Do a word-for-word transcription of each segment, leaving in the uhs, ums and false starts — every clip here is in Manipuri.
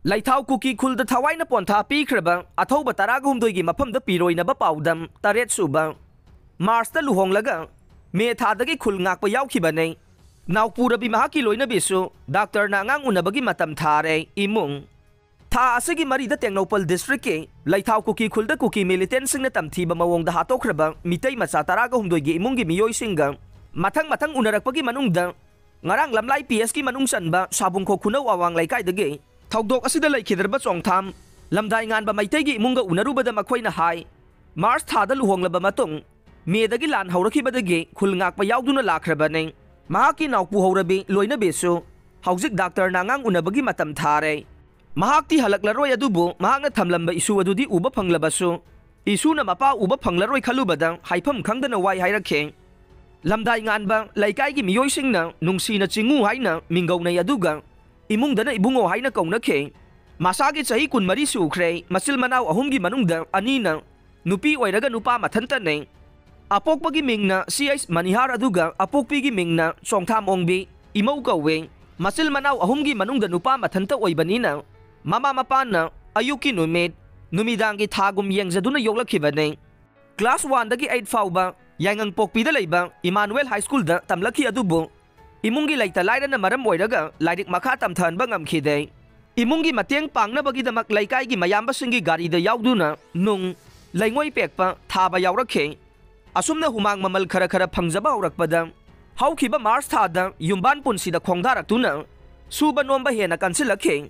ꯂꯩꯊꯥꯎ ꯀꯨꯀꯤ ꯈꯨꯜꯗ ꯊꯋꯥꯏꯅ ꯄꯣꯟꯊꯥ ꯄꯤꯈ꯭ꯔꯕ ꯑꯊꯧꯕ ꯇꯔꯥꯒ ꯍꯨꯝꯗꯣꯏꯒꯤ ꯃꯐꯝꯗ ꯄꯤꯔꯣꯏꯅꯕ ꯄꯥꯎꯗꯝ ꯇꯔꯦꯠ ꯁꯨꯕ ꯃꯥꯔꯆꯇ ꯂꯨꯍꯣꯡꯂꯒ ꯃꯦ ꯊꯥꯗꯒꯤ ꯈꯨꯜ ꯉꯥꯛꯄ ꯌꯥꯎꯈꯤꯕꯅꯤ꯫ ꯅꯥꯎꯄꯨꯔꯕꯤ ꯃꯍꯥꯛꯀꯤ ꯂꯣꯏꯅꯕꯤꯁꯨ ꯗꯥꯛꯇꯔꯅ ꯑꯉꯥꯡ ꯎꯅꯕꯒꯤ ꯃꯇꯝ ꯊꯥꯔꯦ꯫ ꯏꯃꯨꯡ ꯊꯥ ꯑꯁꯤꯒꯤ ꯃꯔꯤꯗ ꯇꯦꯡꯅꯧꯄꯜ ꯗꯤꯁꯇ꯭ꯔꯤꯛꯀꯤ ꯂꯩꯊꯥꯎ ꯀꯨꯀꯤ ꯈꯨꯜꯗ ꯀꯨꯀꯤ ꯃꯤꯂꯤꯇꯦꯟꯁꯤꯡꯅ ꯇꯝꯊꯤꯕ ꯃꯑꯣꯡꯗ ꯍꯥꯠꯇꯣꯛꯈ꯭ꯔꯕ ꯃꯤꯇꯩ ꯃꯆꯥ ꯇꯔꯥꯒ ꯍꯨꯝꯗꯣꯏꯒꯤ ꯏꯃꯨꯡꯒꯤ ꯃꯤꯑꯣꯏꯁꯤꯡꯒ ꯃꯊꯪ ꯃꯊꯪ ꯎꯅꯔꯛꯄꯒꯤ ꯃꯅꯨꯡꯗ ꯉꯔꯥꯡ ꯂꯝꯂꯥꯏ ꯄꯤ ꯑꯦꯁꯀꯤ ꯃꯅꯨꯡ ꯆꯟꯕ ꯁꯥꯕꯨꯡꯈꯣꯛ ꯈꯨꯅꯧ ꯑꯋꯥꯡ ꯂꯩꯀꯥꯏꯗꯒꯤ ꯊꯧꯗꯣꯛ ꯑꯁꯤꯗ ꯂꯩꯈꯤꯗ꯭ꯔꯕ ꯆꯣꯡꯊꯥꯝ ꯂꯝꯗꯥꯏ ꯉꯥꯟꯕ ꯃꯩꯇꯩꯒꯤ ꯏꯃꯨꯡꯒ ꯎꯅꯔꯨꯕꯗ ꯃꯈꯣꯏꯅ ꯍꯥꯏ, ꯃꯥꯔꯆ ꯊꯥꯗ ꯂꯨꯍꯣꯡꯂꯕ ꯃꯇꯨꯡ ꯃꯦꯗꯒꯤ ꯂꯥꯟ ꯍꯧꯔꯛꯈꯤꯕꯗꯒꯤ ꯈꯨꯜ ꯉꯥꯛꯄ ꯌꯥꯎꯗꯨꯅ ꯂꯥꯛꯈ꯭ꯔꯕꯅꯤ꯫ ꯃꯍꯥꯛꯀꯤ ꯅꯥꯎꯄꯨ ꯍꯧꯔꯕꯤ ꯂꯣꯏꯅꯕꯤꯁꯨ ꯍꯧꯖꯤꯛ ꯗꯥꯛꯇꯔꯅ ꯑꯉꯥꯡ ꯎꯅꯕꯒꯤ ꯃꯇꯝ ꯊꯥꯔꯦ꯫ ꯃꯍꯥꯛꯇꯤ ꯍꯜꯂꯛꯂꯔꯣꯏ, ꯑꯗꯨꯕꯨ ꯃꯍꯥꯛꯅ ꯊꯝꯂꯝꯕ ꯏꯁꯨ ꯑꯗꯨꯗꯤ ꯎꯕ ꯐꯪꯂꯕꯁꯨ, ꯏꯁꯨꯅ ꯃꯄꯥ ꯎꯕ ꯐꯪꯂꯔꯣꯏ ꯈꯜꯂꯨꯕꯗ ꯍꯥꯏꯐꯝ ꯈꯪꯗꯅ ꯋꯥꯏ ꯍꯥꯏꯔꯛꯈꯤ꯫ ꯂꯝꯗꯥꯏ ꯉꯥꯟꯕ ꯂꯩꯀꯥꯏꯒꯤ ꯃꯤꯑꯣꯏꯁꯤꯡꯅ ꯅꯨꯡꯁꯤꯅ ꯆꯤꯡꯉꯨ ꯍꯥꯏꯅ ꯃꯤꯡꯒꯧꯅꯩ, ꯑꯗꯨꯒ ꯏꯃꯨꯡꯗꯅ ꯏꯕꯨꯡꯉꯣ ꯍꯥꯏꯅ ꯀꯧꯅꯈꯤ꯫ ꯃꯁꯥꯒꯤ ꯆꯍꯤ ꯀꯨꯟꯃꯔꯤ ꯁꯨꯈ꯭ꯔꯦ꯫ ꯃꯆꯤꯜ ꯃꯅꯥꯎ ꯑꯍꯨꯝꯒꯤ ꯃꯅꯨꯡꯗ ꯑꯅꯤꯅ ꯅꯨꯄꯤ ꯑꯣꯏꯔꯒ ꯅꯨꯄꯥ ꯃꯊꯟꯇꯅꯤ꯫ ꯑꯄꯣꯛꯄꯒꯤ ꯃꯤꯡꯅ ꯁꯤ ꯑꯩꯆ ꯃꯅꯤꯍꯥꯔ, ꯑꯗꯨꯒ ꯑꯄꯣꯛꯄꯤꯒꯤ ꯃꯤꯡꯅ ꯆꯣꯡꯊꯥꯝ ꯑꯣꯡꯕꯤ ꯏꯃꯧ ꯀꯧꯏ꯫ ꯃꯆꯤꯜ ꯃꯅꯥꯎ ꯑꯍꯨꯝꯒꯤ ꯃꯅꯨꯡꯗ ꯅꯨꯄꯥ ꯃꯊꯟꯇ ꯑꯣꯏꯕꯅꯤꯅ ꯃꯃꯥ ꯃꯄꯥꯅ ꯑꯌꯨꯛꯀꯤ ꯅꯨꯃꯤꯠ, ꯅꯨꯃꯤꯗꯥꯡꯒꯤ ꯊꯥꯒꯨꯝ ꯌꯦꯡꯖꯗꯨꯅ ꯌꯣꯛꯂꯛꯈꯤꯕꯅꯤ꯫ ꯀ꯭ꯂꯥꯁ ꯋꯥꯟꯗꯒꯤ ꯑꯩꯠ ꯐꯥꯎꯕ ꯌꯥꯏꯉꯪꯄꯣꯛꯄꯤꯗ ꯂꯩꯕ ꯏꯃꯥꯅꯨꯑꯦꯜ ꯍꯥꯏ ꯁ꯭ꯀꯨꯜꯗ ꯇꯝꯂꯛꯈꯤ, ꯑꯗꯨꯕꯨ ꯏꯃꯨꯡꯒꯤ ꯂꯩꯇ ꯂꯥꯏꯔꯅ ꯃꯔꯝ ꯑꯣꯏꯔꯒ ꯂꯥꯏꯔꯤꯛ ꯃꯈꯥ ꯇꯝꯊꯍꯟꯕ ꯉꯝꯈꯤꯗꯦ꯫ ꯏꯃꯨꯡꯒꯤ ꯃꯇꯦꯡ ꯄꯥꯡꯅꯕꯒꯤꯗꯃꯛ ꯂꯩꯀꯥꯏꯒꯤ ꯃꯌꯥꯝꯕꯁꯤꯡꯒꯤ ꯒꯥꯔꯤꯗ ꯌꯥꯎꯗꯨꯅ ꯅꯨꯡ, ꯂꯩꯉꯣꯏ ꯄꯦꯛꯄ, ꯊꯥꯕ ꯌꯥꯎꯔꯛꯈꯤ꯫ ꯑꯁꯨꯝꯅ ꯍꯨꯃꯥꯡ ꯃꯃꯜ ꯈꯔ ꯈꯔ ꯐꯪꯖꯕ ꯍꯧꯔꯛꯄꯗ, ꯍꯧꯈꯤꯕ ꯃꯥꯔꯆ ꯊꯥꯗ ꯌꯨꯝꯕꯥꯟ ꯄꯨꯟꯁꯤꯗ ꯈꯣꯡꯗꯥꯔꯛꯇꯨꯅ ꯁꯨꯕ ꯅꯣꯝꯕ ꯍꯦꯟꯅ ꯀꯟꯁꯤꯜꯂꯛꯈꯤ꯫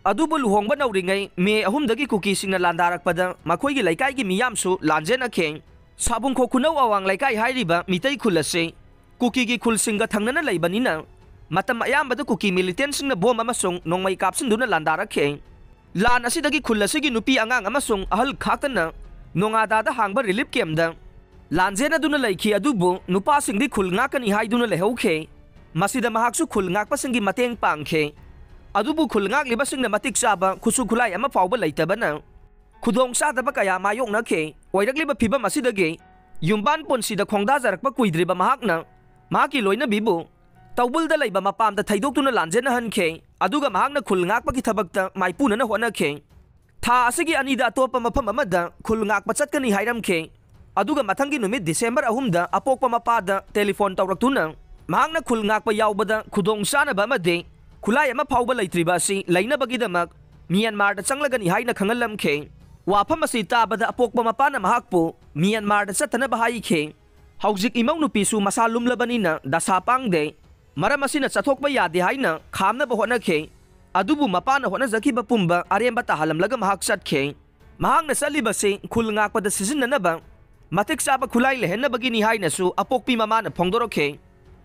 ꯑꯗꯨꯕꯨ ꯂꯨꯍꯣꯡꯕ ꯅꯧꯔꯤꯉꯩ ꯃꯦ ꯑꯍꯨꯝꯗꯒꯤ ꯀꯨꯀꯤꯁꯤꯡꯅ ꯂꯥꯟꯗꯥꯔꯛꯄꯗ ꯃꯈꯣꯏꯒꯤ ꯂꯩꯀꯥꯏꯒꯤ ꯃꯤꯌꯥꯝꯁꯨ ꯂꯥꯟꯖꯦꯟꯅꯈꯤ꯫ ꯁꯥꯕꯨꯡꯈꯣꯛ ꯈꯨꯅꯧ ꯑꯋꯥꯡ ꯂꯩꯀꯥꯏ ꯍꯥꯏꯔꯤꯕ ꯃꯤꯇꯩ ꯈꯨꯜ ꯑꯁꯤ ꯀꯨꯀꯤꯒꯤ ꯈꯨꯜꯁꯤꯡꯒ ꯊꯪꯅꯅ ꯂꯩꯕꯅꯤꯅ, ꯃꯇꯝ ꯑꯌꯥꯝꯕꯗ ꯀꯨꯀꯤ ꯃꯤꯂꯤꯇꯦꯟꯁꯤꯡꯅ ꯕꯣꯝ ꯑꯃꯁꯨꯡ ꯅꯣꯡꯃꯩ ꯀꯥꯞꯁꯤꯟꯗꯨꯅ ꯂꯥꯟꯗꯥꯔꯛꯈꯤ꯫ ꯂꯥꯟ ꯑꯁꯤꯗꯒꯤ ꯈꯨꯜ ꯑꯁꯤꯒꯤ ꯅꯨꯄꯤ ꯑꯉꯥꯡ ꯑꯃꯁꯨꯡ ꯑꯍꯜ ꯈꯥꯛꯇꯅ ꯅꯣꯉꯥꯗꯥꯗ ꯍꯥꯡꯕ ꯔꯤꯂꯤꯐ ꯀꯦꯝꯗ ꯂꯥꯟꯖꯦꯟꯅꯗꯨꯅ ꯂꯩꯈꯤ, ꯑꯗꯨꯕꯨ ꯅꯨꯄꯥꯁꯤꯡꯗꯤ ꯈꯨꯜ ꯉꯥꯛꯀꯅꯤ ꯍꯥꯏꯗꯨꯅ ꯂꯩꯍꯧꯈꯤ꯫ ꯃꯁꯤꯗ ꯃꯍꯥꯛꯁꯨ ꯈꯨꯜ ꯉꯥꯛꯄꯁꯤꯡꯒꯤ ꯃꯇꯦꯡ ꯄꯥꯡꯈꯤ꯫ ꯑꯗꯨꯕꯨ ꯈꯨꯜ ꯉꯥꯛꯂꯤꯕꯁꯤꯡꯅ ꯃꯇꯤꯛ ꯆꯥꯕ ꯈꯨꯠꯁꯨ ꯈꯨꯠꯂꯥꯏ ꯑꯃ ꯐꯥꯎꯕ ꯂꯩꯇꯕꯅ ꯈꯨꯗꯣꯡ ꯆꯥꯗꯕ ꯀꯌꯥ ꯃꯥꯌꯣꯛꯅꯈꯤ꯫ ꯑꯣꯏꯔꯛꯂꯤꯕ ꯐꯤꯚꯝ ꯑꯁꯤꯗꯒꯤ ꯌꯨꯝꯕꯥꯟ ꯄꯨꯟꯁꯤꯗ ꯈꯣꯡꯗꯥꯖꯔꯛꯄ ꯀꯨꯏꯗ꯭ꯔꯤꯕ ꯃꯍꯥꯛꯅ ꯃꯍꯥꯛꯀꯤ ꯂꯣꯏꯅꯕꯤꯕꯨ ꯇꯧꯕꯨꯜꯗ ꯂꯩꯕ ꯃꯄꯥꯝꯗ ꯊꯩꯗꯣꯛꯇꯨꯅ ꯂꯥꯟꯖꯦꯟꯅꯍꯟꯈꯤ, ꯑꯗꯨꯒ ꯃꯍꯥꯛꯅ ꯈꯨꯜ ꯉꯥꯛꯄꯒꯤ ꯊꯕꯛꯇ ꯃꯥꯏꯄꯨꯅꯅ ꯍꯣꯠꯅꯈꯤ꯫ ꯊꯥ ꯑꯁꯤꯒꯤ ꯑꯅꯤꯗ ꯑꯇꯣꯞꯄ ꯃꯐꯝ ꯑꯃꯗ ꯈꯨꯜ ꯉꯥꯛꯄ ꯆꯠꯀꯅꯤ ꯍꯥꯏꯔꯝꯈꯤ꯫ ꯑꯗꯨꯒ ꯃꯊꯪꯒꯤ ꯅꯨꯃꯤꯠ ꯗꯤꯁꯦꯝꯕꯔ ꯑꯍꯨꯝꯗ ꯑꯄꯣꯛꯄ ꯃꯄꯥꯗ ꯇꯦꯂꯤꯐꯣꯟ ꯇꯧꯔꯛꯇꯨꯅ ꯃꯍꯥꯛꯅ ꯈꯨꯜ ꯉꯥꯛꯄ ꯌꯥꯎꯕꯗ ꯈꯨꯗꯣꯡ ꯆꯥꯅꯕ ꯑꯃꯗꯤ ꯈꯨꯠꯂꯥꯏ ꯑꯃ ꯐꯥꯎꯕ ꯂꯩꯇ꯭ꯔꯤꯕ ꯑꯁꯤ ꯂꯩꯅꯕꯒꯤꯗꯃꯛ ꯃ꯭ꯌꯥꯟꯃꯥꯔꯗ ꯆꯪꯂꯒꯅꯤ ꯍꯥꯏꯅ ꯈꯪꯍꯜꯂꯝꯈꯤ꯫ ꯋꯥꯐꯝ ꯑꯁꯤ ꯇꯥꯕꯗ ꯑꯄꯣꯛꯄ ꯃꯄꯥꯅ ꯃꯍꯥꯛꯄꯨ ꯃ꯭ꯌꯥꯟꯃꯥꯔꯗ ꯆꯠꯇꯅꯕ ꯍꯥꯏꯈꯤ꯫ ꯍꯧꯖꯤꯛ ꯏꯃꯧ ꯅꯨꯄꯤꯁꯨ ꯃꯁꯥ ꯂꯨꯝꯂꯕꯅꯤꯅ ꯗꯁꯥ ꯄꯥꯡꯗꯦ꯫ ꯃꯔꯝ ꯑꯁꯤꯅ ꯆꯠꯊꯣꯛꯄ ꯌꯥꯗꯦ ꯍꯥꯏꯅ ꯈꯥꯝꯅꯕ ꯍꯣꯠꯅꯈꯤ꯫ ꯑꯗꯨꯕꯨ ꯃꯄꯥꯅ ꯍꯣꯠꯅꯖꯈꯤꯕ ꯄꯨꯝꯕ ꯑꯔꯦꯝꯕ ꯇꯥꯍꯜꯂꯝꯂꯒ ꯃꯍꯥꯛ ꯆꯠꯈꯤ꯫ ꯃꯍꯥꯛꯅ ꯆꯠꯂꯤꯕꯁꯤ ꯈꯨꯜ ꯉꯥꯛꯄꯗ ꯁꯤꯖꯤꯟꯅꯅꯕ ꯃꯇꯤꯛ ꯆꯥꯕ ꯈꯨꯠꯂꯥꯏ ꯂꯩꯍꯟꯅꯕꯒꯤꯅꯤ ꯍꯥꯏꯅꯁꯨ ꯑꯄꯣꯛꯄꯤ ꯃꯃꯥꯅ ꯐꯣꯡꯗꯣꯔꯛꯈꯤ꯫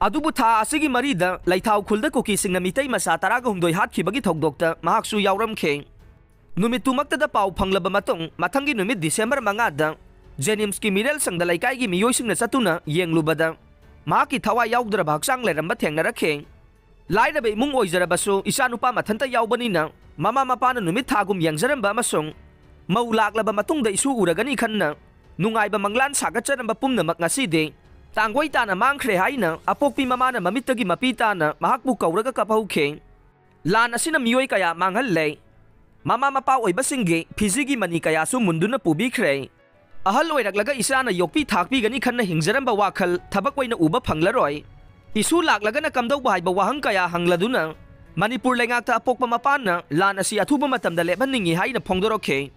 ꯑꯗꯨꯕꯨ ꯊꯥ ꯑꯁꯤꯒꯤ ꯃꯔꯤꯗ ꯂꯩꯊꯥꯎ ꯈꯨꯜꯗ ꯀꯨꯀꯤꯁꯤꯡꯅ ꯃꯤꯇꯩ ꯃꯆꯥ ꯇꯔꯥꯒ ꯍꯨꯝꯗꯣꯏ ꯍꯥꯠꯈꯤꯕꯒꯤ ꯊꯧꯗꯣꯛꯇ ꯃꯍꯥꯛꯁꯨ ꯌꯥꯎꯔꯝꯈꯤ꯫ ꯅꯨꯃꯤꯠꯇꯨꯃꯛꯇꯗ ꯄꯥꯎ ꯐꯪꯂꯕ ꯃꯇꯨꯡ, ꯃꯊꯪꯒꯤ ꯅꯨꯃꯤꯠ ꯗꯤꯁꯦꯝꯕꯔ ꯃꯉꯥꯗ ꯖꯦꯅꯤꯝꯁꯀꯤ ꯃꯤꯔꯦꯜ ꯁꯪꯗ ꯂꯩꯀꯥꯏꯒꯤ ꯃꯤꯑꯣꯏꯁꯤꯡꯅ ꯆꯠꯇꯨꯅ ꯌꯦꯡꯂꯨꯕꯗ, ꯃꯍꯥꯛꯀꯤ ꯊꯋꯥꯏ ꯌꯥꯎꯗ꯭ꯔꯕ ꯍꯛꯆꯥꯡ ꯂꯩꯔꯝꯕ ꯊꯦꯡꯅꯔꯛꯈꯤ꯫ ꯂꯥꯏꯔꯕ ꯏꯃꯨꯡ ꯑꯣꯏꯖꯔꯕꯁꯨ, ꯏꯆꯥꯅꯨꯄꯥ ꯃꯊꯟꯇ ꯌꯥꯎꯕꯅꯤꯅ, ꯃꯃꯥ ꯃꯄꯥꯅ ꯅꯨꯃꯤꯠ ꯊꯥꯒꯨꯝ ꯌꯦꯡꯖꯔꯝꯕ ꯑꯃꯁꯨꯡ ꯃꯧ ꯂꯥꯛꯂꯕ ꯃꯇꯨꯡꯗ ꯏꯁꯨ ꯎꯔꯒꯅꯤ ꯈꯟꯅ ꯅꯨꯡꯉꯥꯏꯕ ꯃꯪꯂꯥꯟ ꯁꯥꯒꯠꯆꯔꯝꯕ ꯄꯨꯝꯅꯃꯛ ꯉꯁꯤꯗꯤ ꯇꯥꯡꯒꯣꯏ ꯇꯥꯅ ꯃꯥꯡꯈ꯭ꯔꯦ ꯍꯥꯏꯅ ꯑꯄꯣꯛꯄꯤ ꯃꯃꯥꯅ ꯃꯃꯤꯠꯇꯒꯤ ꯃꯄꯤ ꯇꯥꯅ ꯃꯍꯥꯛꯄꯨ ꯀꯧꯔꯒ ꯀꯞꯍꯧꯈꯤ꯫ ꯂꯥꯟ ꯑꯁꯤꯅ ꯃꯤꯑꯣꯏ ꯀꯌꯥ ꯃꯥꯡꯍꯜꯂꯦ꯫ ꯃꯃꯥ ꯃꯄꯥ ꯑꯣꯏꯕꯁꯤꯡꯒꯤ ꯐꯤꯖꯤꯒꯤ ꯃꯅꯤ ꯀꯌꯥꯁꯨ ꯃꯨꯟꯗꯨꯅ ꯄꯨꯕꯤꯈ꯭ꯔꯦ꯫ ꯑꯍꯜ ꯑꯣꯏꯔꯛꯂꯒ ꯏꯆꯥꯅ ꯌꯣꯛꯄꯤ ꯊꯥꯛꯄꯤꯒꯅꯤ ꯈꯟꯅ ꯍꯤꯡꯖꯔꯝꯕ ꯋꯥꯈꯜ ꯊꯕꯛ ꯑꯣꯏꯅ ꯎꯕ ꯐꯪꯂꯔꯣꯏ꯫ ꯏꯁꯨ ꯂꯥꯛꯂꯒꯅ ꯀꯝꯗꯧꯕ ꯍꯥꯏꯕ ꯋꯥꯍꯪ ꯀꯌꯥ ꯍꯪꯂꯗꯨꯅ ꯃꯅꯤꯄꯨꯔ ꯂꯩꯉꯥꯛꯇ ꯑꯄꯣꯛꯄ ꯃꯄꯥꯅ ꯂꯥꯟ ꯑꯁꯤ ꯑꯊꯨꯕ ꯃꯇꯝꯗ ꯂꯦꯞꯍꯟꯅꯤꯡꯏ ꯍꯥꯏꯅ ꯐꯣꯡꯗꯣꯔꯛꯈꯤ꯫